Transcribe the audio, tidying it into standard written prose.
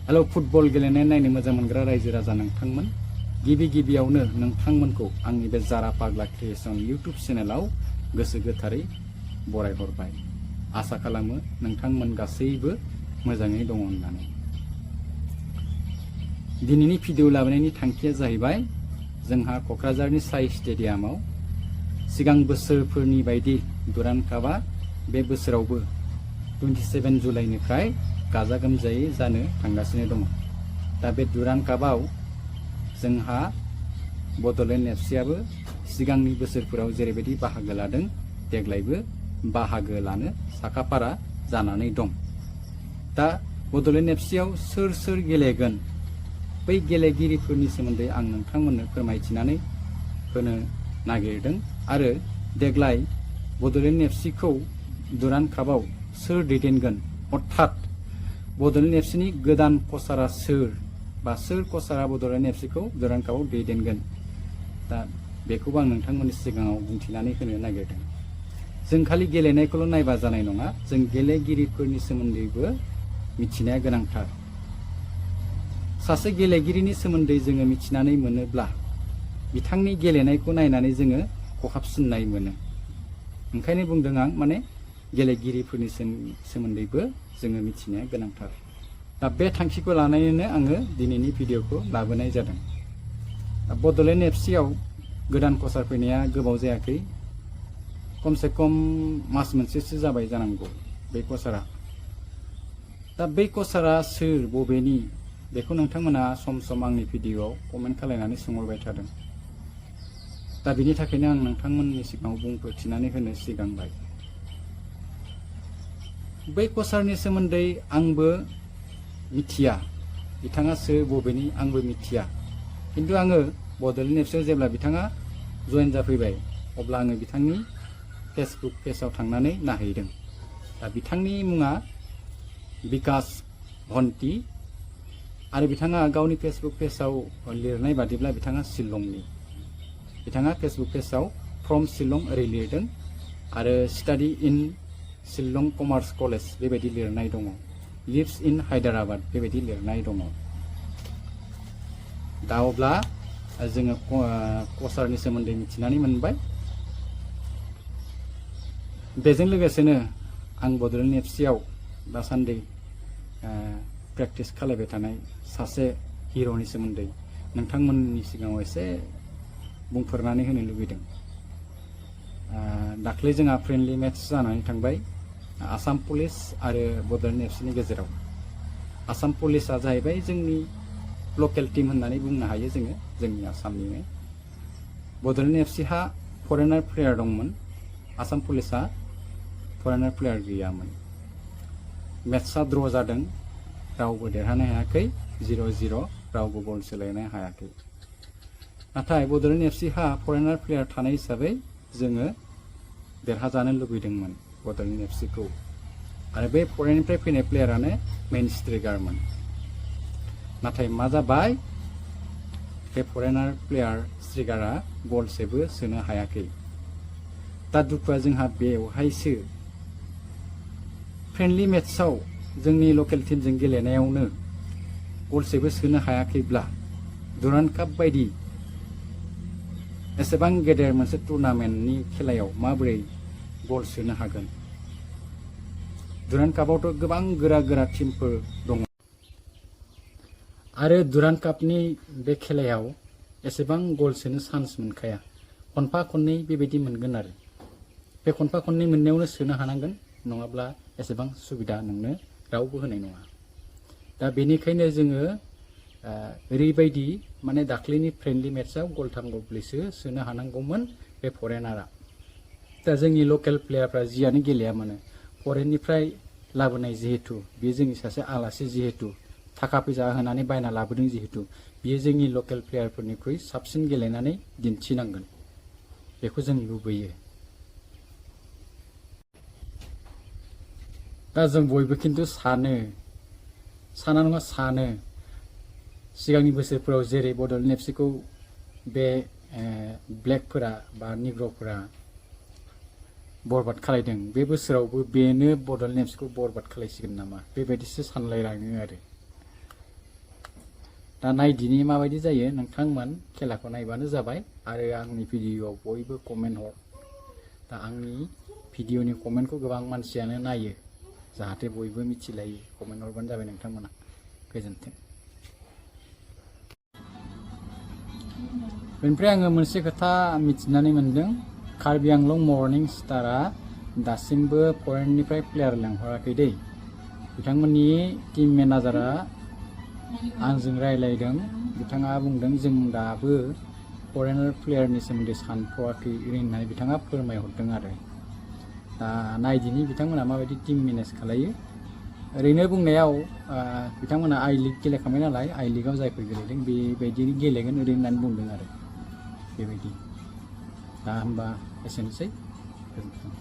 hello football गेलेनाय नायनो मोजां मोनग्रा रायजो राजा नोंथांमोन गिबियावनो नोंथांमोनखौ आंनि बे जारा पाग्ला क्रिएशन इउट्युब चेनेलाव गोसो गोथारै बरायहरबाय आसा खालामो नोंथांमोन गासैबो मोजाङै दङ होननानै दिनैनि भिडिअ लाबोनायनि थांखिया जाहैबाय जोंहा क'क्राझारनि साइ स्टेडियामाव सिगां बोसोरफोरनि बायदि दुरान्ड कापआ बे बोसोरावबो 27 जुलाइनिफ्राय गाजा गोमजायै जानो थांगासिनो दङ दा बे दुरान्ड कापआव जोंहा बड'लेण्ड एफसिआबो सिगांनि बोसोरफोराव जेरैबायदि बाहागो लादों देग्लायबो बाहागो लानो साखाफारा जानानै दं दा बड'लेण्ड एफसिआव सोर गेलेगोन बै गेलेगिरिफोरनि सोमोन्दै आं नोंथांमोननो फोरमायथिनानै होनो नागिरदों आरो देग्लाय बड'लेण्ड एफसिखौ दुरान्ड कापआव सोर दैदेनगोन अर्थात बड'लेण्ड एफसिनि गोदान कचारा सोर कचारा बड'लेण्ड एफसिखौ दुरान्ड कापआव दैदेनगोन दा बेखौबो आं नोंथांमोननि सिगाङाव बुंथिनानै होनो नागिरदों जों खालि गेलेनायखौल' नायबा जानाय नङा जों गेलेगिरिफोरनि सोमोन्दैबो मिथिनाया गोनांथार सासे गेलेगिरिनि सोमोन्दै जोङो मिथिनानै मोनोब्ला बिथांनि गेलेनायखौ नायनानै जोङो खहाबसिननाय मोनो ओंखायनो बुंदों आं माने गेलेगिरिफोरनि सोमोन्दैबो जोङो मिथिनाया गोनांथार दा बे थांखिखौ लानानैनो आङो दिनैनि भिडिअखौ लाबोनाय जादों बड'लेण्ड एफसिआव गोदान कचार फैनाया गोबाव जायाखै खमसे खम मास मोनसेसो जाबाय जानांगौ बे कचारा दा बै कचारा सोर बबेनि बेखौ नोंथांमोना सम आंनि भिडिअआव कमेन्ट खालायनानै सोंहरबाय थादों दा बिनि थाखायनो आं नोंथांमोननि सिगाङाव बुंफोरथिनानै होनो सिगांबाय बै कचारनि सोमोन्दै आंबो मिथिया बिथाङा सोर बबेनि आंबो मिथिया किन्तु आङो बड'लेण्ड एफसिआव जेब्ला बिथाङा जयेन जाफैबाय अब्ला आङो बिथांनि फेसबुक पेजाव थांनानै नायहैदों दा बिथांनि मुङा बिकास भन्ती आरो बिथाङा गावनि फेसबुक पेजाव लिरनाय बादिब्ला बिथाङा शिलंनि बिथाङा फेसबुक पेजाव फ्रम शिलं ओरै लिरदों आरो स्टाडि इन शिलं कमार्स कलेज बेबायदि लिरनाय दङ लिभ्स इन हायद्राबाद बेबायदि लिरनाय दङ दा अब्ला जोङो कचारनि सोमोन्दै मिथिनानै मोनबाय बेजों लोगोसेनो आं बड'लेण्ड एफसिआव दासान्दि प्रेक्टिस खालामबाय थानाय सासे हिर'नि सोमोन्दै नोंथांमोननि सिगाङाव एसे बुंफोरनानै होनो लुबैदों दाख्लै जोंहा फ्रेन्डलि मेट्स जानानै थांबाय आसाम पुलिस आरो बड'लेण्ड एफसिनि गेजेराव आसाम पुलिसा जाहैबाय जोंनि लकेल टीम होननानै बुंनो हायो जोङो जोंनि आसामनिनो बड'लेण्ड एफसिहा फरेनार प्लेयार दंमोन आसाम पुलिसा फरेनार प्लेयार गैयामोन मेट्सआ द्र' जादों रावबो देरहानो हायाखै 0-0 रावबो गल सोलायनो हायाखै नाथाय बड'लेण्ड एफसिहा फरेनार प्लेयार थानाय हिसाबै जोङो देरहाजानो लुबैदोंमोन बड'लेण्ड एफसिखौ आरो बे फरेननिफ्राय फैनाय प्लेयारानो मेन स्ट्राइकारमोन नाथाय मा जाबाय बे फरेनार प्लेयार स्ट्राइकारा गलसेबो सोनो हायाखै दा दुखुआ जोंहा बेवहायसो फ्रेन्डलि मेट्सआव जोंनि लकेल टीमजों गेलेनायावनो गलसेबो सोनो हायाखैब्ला दुरान्ड काप बायदि एसेबां गेदेर मोनसे टुर्नामेन्टनि खेलायाव माबोरै गल सोनो हागोन दुरान्ड कापआवथ' गोबां गोरा टीमफोर दङ आरो दुरान्ड कापनि बे खेलायाव एसेबां गल सोनो चान्स मोनखाया खनफा खननै बेबायदि मोनगोन आरो बे खनफा खननै मोननायावनो सोनो हानांगोन नङाब्ला एसेबां सुबिदा नोंनो रावबो होनाय नङा दा बेनिखायनो जोङो ओरैबायदि माने दाख्लैनि फ्रेन्डलि मेट्सआव गलथाम गलब्रैसो सोनो हानांगौमोन बे फरेनारा दा जोंनि लकेल प्लेयारफ्रा जियानो गेलेया मानो फरेननिफ्राय लाबोनाय जिहेतु बेयो जोंनि सासे आलासि जिहेतु थाखा फैसा होनानै बायना लाबोदों जिहेतु बियो जोंनि लकेल प्लेयारफोरनिख्रुइ साबसिन गेलेनानै दिन्थिनांगोन बेखौ जों लुबैयो दा जों बयबो खिन्थु साना नङा सानो सिगांनि बोसोरफोराव जेरै बड'लेण्ड एफसिखौ बे ब्लेकफोरा बा निग्र'फोरा बरबाद खालायदों बे बोसोरावबो बेनो बड'लेण्ड एफसिखौ बरबाद खालायसिगोन नामा बेबायदिसो सानलायलाङो आरो दा नायदिनि माबायदि जायो नोंथांमोन खेलाखौ नायबानो जाबाय आरो आंनि भिडिअआव बयबो कमेन्ट हर दा आंनि भिडिअनि कमेन्टखौ गोबां मानसियानो नायो जाहाथे बयबो मिथिलायो कमेन्ट हरबानो जाबाय नोंथांमोना गोजोन्थों बेनिफ्राय आङो मोनसे खोथा मिथिनानै मोनदों कार्बि आंलं मर्निं स्टारा दासिमबो फरेननिफ्राय प्लेयार लेंहराखै दै बिथांमोननि टीम मेनेजारा आंजों रायलायदों बिथाङा बुंदों जों दाबो फरेनार प्लेयारनि सोमोन्दै सानथ'वाखै होननानै बिथाङा फोरमायहरदों आरो दा नायदिनि बिथांमोना माबायदि टीम मेनेज खालायो ओरैनो बुंनायाव बिथांमोना आइ लिग गेलेखांबाय नालाय आइ लिगाव जायफोर गेलेदों बेबायदि गेलेगोन ओरै होननानै बुंदों आरो बेबायदि दा होमबा एसेनोसै गोजोन्थों